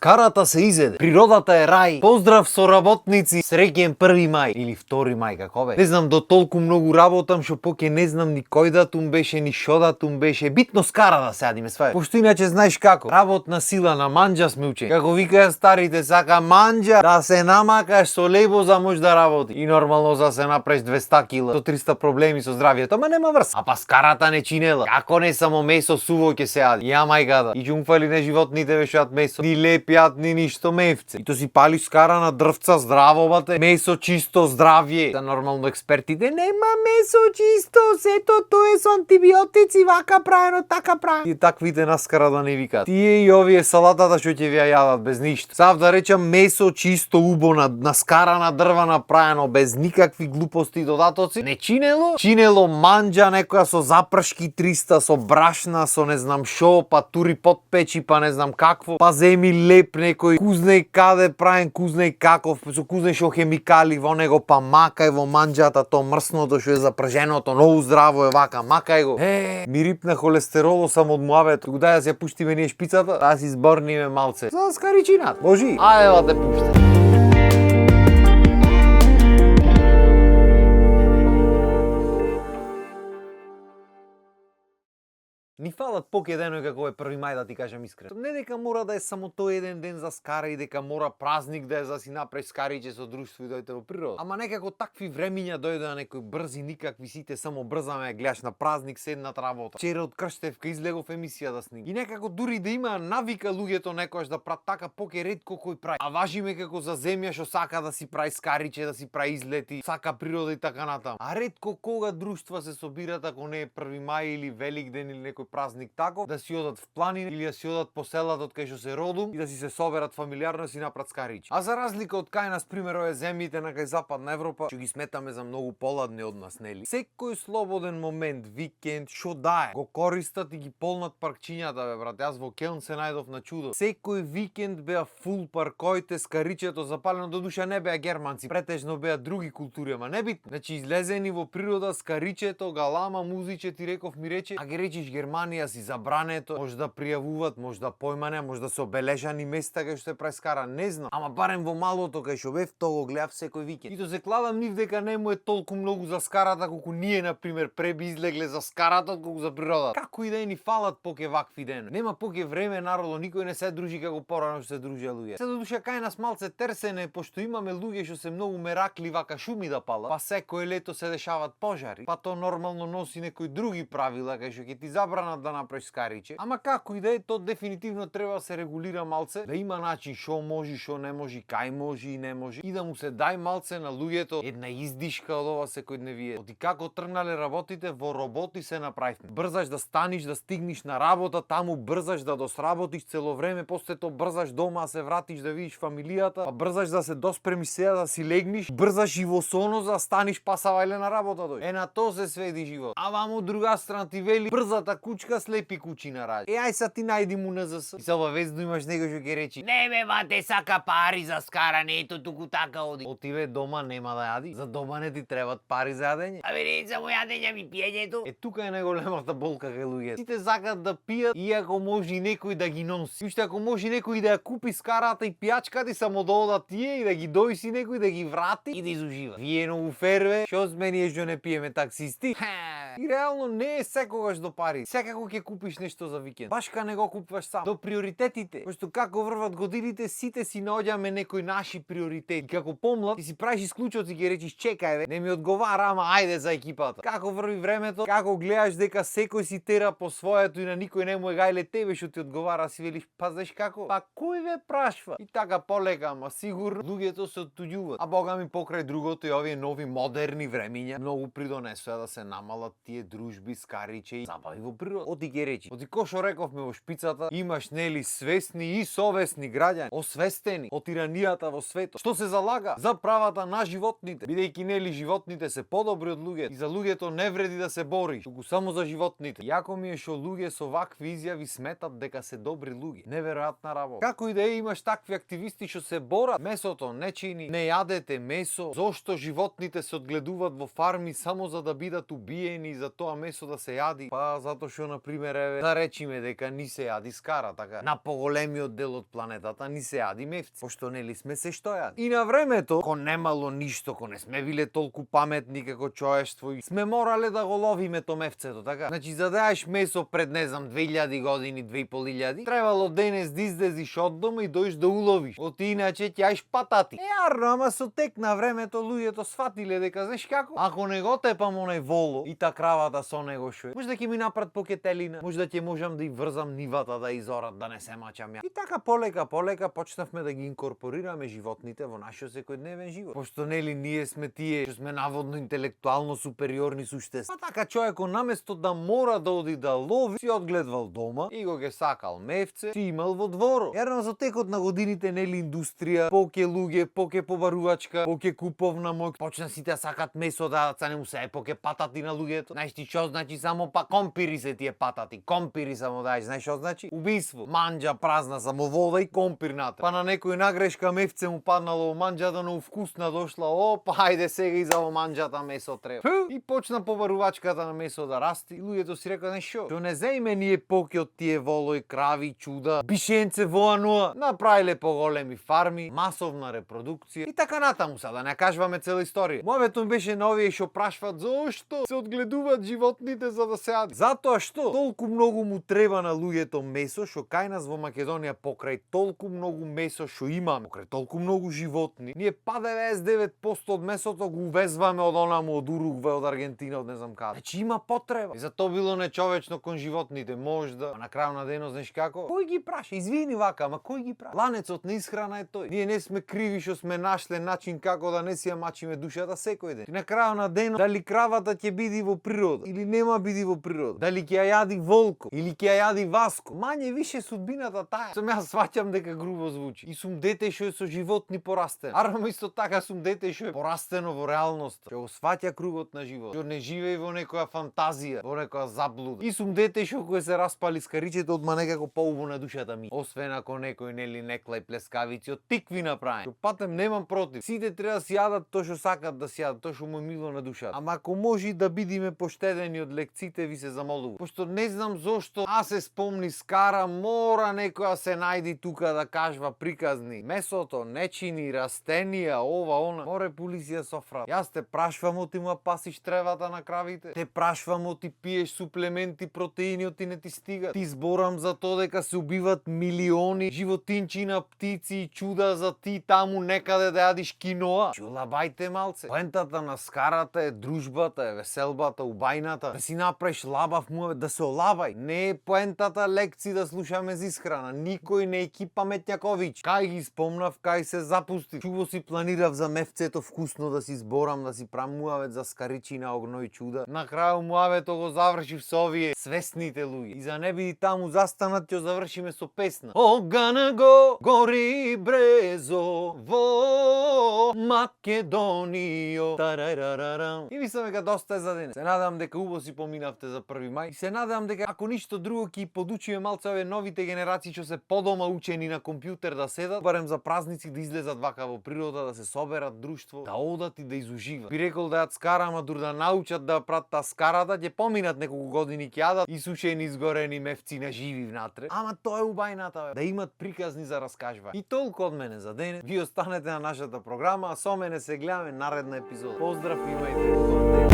Скарата се изеде. Природата е рај. Поздрав соработници. Среќен 1 мај или 2 мај како бе. Не знам до толку многу работам што поќе не знам ни кој датум беше, ни шо датум беше. Битно скара да седиме све. Пошто иначе знаеш како. Работна сила на манџа сме учени. Како викаат старите, сака манџа да се намакаш со лебо за може да работи. И нормално за се направиш 200 кила, со 300 проблеми со здравието, ама нема врз. А па скарата не чинела. Како не само месо суво ќе се јади. Ја мајката. И џунгфали не животните вешат месо. Ни лепјат, ни ништо мевце. И то си палиш скара на дрвца, здраво бате. Месо чисто, здравје. За нормално експертите нема месо чисто, сето тоа е со антибиотици, вака правено, така правено. И таквите наскара да не викаат. Тие и овие салатата што ќе ви ја јадат без ништо. Сав да речам месо чисто убо на скара на дрва направено без никакви глупости и додатоци. Не чинело? Чинело манџа некоја со запршки 300, со брашна, со не знам шо, па тури подпечи, па не знам какво. Па земи леп некој кузне каде правен, кузне каков, со кузне шо хемикали во него, па макај во манџата то мрсното што е запрженото, многу здраво е вака, макај го. Ми рипна холестероло сам од муавето. Го дај да се пуштиме ние шпицата, да си зборниме малце. За скаричинат. Божи, ајде да те пуште. Ни фалат поке денови како е 1 мај да ти кажам искрено. Не дека мора да е само тој еден ден за скара и дека мора празник да е за си направиш скариче со друштво и дојдете во природа. Ама некако такви времиња дојдоа некои брзи никакви сите само брзаме гледаш на празник седнат работа. Вчера од Крштевка излегов емисија да снимам. И некако дури да има навика луѓето некојаш да прават така поке ретко кој прави. А важиме како за земја што сака да си прави скариче, да си прави излети, сака природа и така натаму. А ретко кога друштва се собират ако не е 1 мај или Великден или некој празник тако, да си одат в планина или да си одат по селата од кај што се родум и да си се соберат фамилиарно и си направат скаричи. А за разлика од кај нас пример овие земјите на кај Западна Европа, што ги сметаме за многу поладни од нас, нели? Секој слободен момент, викенд, шо дае, го користат и ги полнат паркчињата, бе брат. Јас во Келн се најдов на чудо. Секој викенд беа фул паркоите, скаричето запалено, до душа не беа германци, претежно беа други култури, ама не бит. Значи излезени во природа, скаричето, галама, музиче, ти реков ми рече, а ги речиш Германија си забрането, може да пријавуваат, може да појмане, може да се обележани места кај што се прави скара, не знам. Ама барем во малото кај што бев, тоа го гледав секој викенд. И то се кладам нив дека не му е толку многу за скарата колку ние на пример преби излегле за скарата колку за природата. Како и да ни фалат поке вакви ден. Нема поке време народо, никој не се дружи како порано што се дружеа луѓе. Се до душа кај нас малце терсене, пошто имаме луѓе што се многу меракли вака шуми да палат, па секој лето се дешаваат пожари, па то нормално носи некои други правила кај што ќе ти забранат да направиш скариче. Ама како и да е, то дефинитивно треба да се регулира малце, да има начин шо може, шо не може, кај може и не може, и да му се дај малце на луѓето една издишка од ова секојдневие. Оти како тргнале работите, во роботи се направивме. Брзаш да станиш, да стигнеш на работа, таму брзаш да досработиш цело време, после тоа брзаш дома да се вратиш да видиш фамилијата, па брзаш да се доспремиш сега да си легниш, брзаш и во соно за да станиш па савајле на работа дој. На тоа се сведи живот. А вамо од друга страна ти вели брзата кучка слепи кучи на раѓа. Ај са ти најди му НЗС. И се обавезно имаш некој што ќе речи: "Не бе, бате, сака пари за скаране, ето туку така оди." Отиве дома нема да јади. За дома не ти требаат пари за јадење. Абе не само јадење ми пиењето. Тука е најголемата болка кај луѓето. Сите сакаат да пијат иако може и некој да ги носи. Уште ако може некој да ја купи скарата и пијачката и само да одат тие и да ги дојси некој да ги врати и да изужива. Вие многу ферве, што сме ние што не пиеме таксисти? И реално не е секогаш до пари. Секако ќе купиш нешто за викенд. Баш ка не го купуваш сам. До приоритетите. Пошто како врват годините, сите си наоѓаме некои наши приоритети. Како помлад, ти си правиш исклучоци и ќе речиш: "Чекај бе, не ми одговара, ама ајде за екипата." Како врви времето, како гледаш дека секој си тера по своето и на никој не му е гајле тебе што ти одговара, си велиш: "Па знаеш како? Па кој ве прашва?" И така полека, ама сигурно луѓето се оттуѓуваат. А бога ми покрај другото и овие нови модерни времиња многу придонесоа да се намалат тие дружби, скариче и забави во природа. Оти ќе речи, оти кој што рековме во шпицата, имаш нели свесни и совесни граѓани, освестени од тиранијата во светот, што се залага за правата на животните, бидејќи нели животните се подобри од луѓето и за луѓето не вреди да се бориш, туку само за животните. Јако ми е што луѓе со вакви изјави сметат дека се добри луѓе. Неверојатна работа. Како и да е, имаш такви активисти што се борат, месото не чини, не јадете месо, зошто животните се одгледуваат во фарми само за да бидат убиени, за тоа месо да се јади? Па затоа што на пример еве да речиме дека ни се јади скара, така на поголемиот дел од планетата ни се јади мефци, пошто нели сме се што јади. И на времето, ко немало ништо, ко не сме биле толку паметни како човештво, и сме морале да го ловиме то мефцето, така. Значи за да јаеш месо пред не знам 2000 години, 2500, требало денес да излезиш од дома и доиш да уловиш. Оти иначе ќе јаеш патати. Јарно, ама со тек на времето луѓето сфатиле дека знаеш како? Ако не го тепам онај воло и та кравата со него шо е, можда ќе ми направат покетелина, можда ќе можам да и врзам нивата да изорат, да не се мачам ја. И така полека почнавме да ги инкорпорираме животните во нашиот секојдневен живот. Пошто нели ние сме тие што сме наводно интелектуално супериорни суштества. Па така човекот наместо да мора да оди да лови, си одгледвал дома и го ге сакал мефце, си имал во дворо. Јарно за текот на годините нели индустрија, поке луѓе, поке побарувачка, поке куповна моќ, почна сите да сакат месо да не му се поке патати на луѓето. Знаеш ти што значи само па компири се тие патати, компири само даеш, знаеш што значи? Убиство, манџа празна само вода и компир натре. Па на некој нагрешка мефце му паднало во манџата, но вкусна дошла, опа, хајде сега и за во манџата месо треба. И почна побарувачката на месо да расти и луѓето си рекоа, знаеш што? Што не земе ние поке од тие волој, крави, чуда, бишенце во ануа, направиле поголеми фарми, масовна репродукција и така натаму, да не кажуваме цела историја. Мојот беше на овие што прашваат зошто се одгледуваат животните за да се јади. Затоа што толку многу му треба на луѓето месо, што кај нас во Македонија покрај толку многу месо што имаме, покрај толку многу животни, ние па 99% од месото го увезваме од онаму од Уругвај, од Аргентина, од не знам каде. Значи има потреба. И за тоа било нечовечно кон животните, можда. А на крајот на денот знаеш како? Кој ги праша? Извини вака, ама кој ги праша? Ланецот на исхрана е тој. Ние не сме криви што сме нашле начин како да не си ја мачиме душата секој ден. И на крајот на денот дали кравата ќе биде во природа или нема биде во природа? Дали ќе ја јади волко или ќе ја јади васко? Мање више судбината таа. Сум јас сваќам дека грубо звучи. И сум дете што е со животни порастено. Арно исто така сум дете што е порастено во реалноста. Што го сваќа кругот на живот. Што не живее во некоја фантазија, во некоја заблуда. И сум дете што кога се распали скаричето одма некако поубо на душата ми. Освен ако некој нели некла и плескавици од тикви направи. Што патем немам против. Сите треба да си јадат тоа што сакат да си јадат, тоа што му е мило на душата. Ама ако може да бидиме поштедени од лекците, ви се замолувам. Пошто не знам зошто, а се спомни скара, мора некоја се најди тука да кажва приказни. Месото, нечини, растенија, ова, она. Море полиција софра. Јас те прашвам оти му пасиш тревата на кравите. Те прашвам оти пиеш суплементи, протеини, оти не ти стигат. Ти зборам за тоа дека се убиват милиони животинчина, птици и чуда за ти таму некаде да јадиш киноа. Чулабајте малце. Поентата на скарата е дружбата, е веселбата, убајната. Да си направиш лабав муавет, да се олабај. Не е поентата лекци да слушаме за исхрана. Никој не е ки паметњакович. Кај ги спомнав, кај се запусти. Чубо си планирав за мефцето вкусно да си зборам, да си прам муавет за скаричина, огно и чуда. На крају муавето го завршив со овие свесните луѓе. И за не биди таму застанат, ќе завршиме со песна. Огана го гори брезо во Македонијо. Тарарараram. И мислам дека доста е за денес. Се надевам дека убаво си поминавте за 1 мај. И се надевам дека ако ништо друго ќе подучиме малце овие новите генерации што се подома учени на компјутер да седат, барем за празници да излезат вака во природа, да се соберат друштво, да одат и да изуживат. Би рекол да јат скара, ама дур да научат да пратат скарата, ќе поминат неколку години ќе јадат исушени, изгорени мефци на живи внатре. Ама тоа е убајната, да имат приказни за раскажување. И толку од мене за денес. Ви останете на нашата програма, а со мене се гледаме наредна епизода. Поздрав, имајте убав ден.